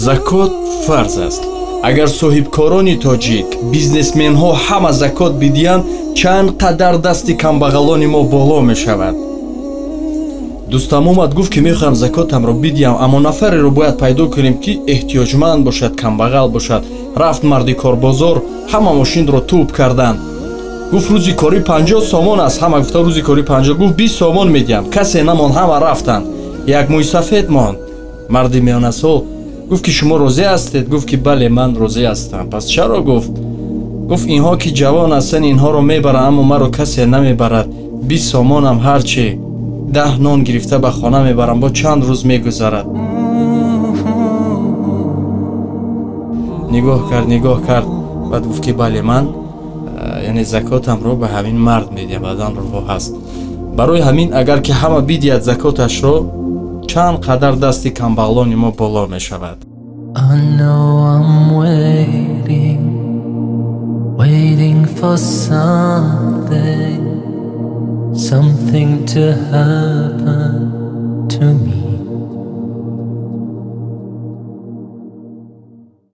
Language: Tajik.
Закот фарз аст. Агар соҳибкорони тоҷик, бизнесменҳо ҳама закот бидиҳанд, чанд қадар дасти камбағалони мо боло мешавад. Дӯстам омад, гуфт, ки мехоҳам закотамро бидиҳам, аммо нафареро бояд пайдо кунем, ки эҳтиёҷманд бошад, камбағал бошад. Рафт марди корбозор, ҳама мошинро тӯб карданд. Гуфт, рӯзи корӣ 50 сомон аст. Ҳама гуфта, рӯзи корӣ 50. Гуфт, 20 сомон медиҳам. Касе намонд, ҳама рафтанд. Як мӯйсафед монд. Марди миёнасол гуфт, ки шумо розӣ ҳастед? Гуфт, ки бале, ман розӣ ҳастам. Пас чаро? Гуфт. Гуфт, инҳо ки ҷавон ҳастанд, инҳоро мебаранд, аммо маро касе намебарад. 20 сомонам ҳарчи 10 нон гирифта ба хона мебарам, бо чанд рӯз мегузарад. Нигоҳ кард, нигоҳ кард, баъд гуфт, ки бале, ман яъне закотамро ба ҳамин мард медиҳам, баъдан рӯ ҳаст. Барои ҳамин агар ки ҳама бидиҳад закоташро, чанд қадар дасти камбағалони мо боло мешавад. I know I'm waiting, waiting for something, something to happen to me.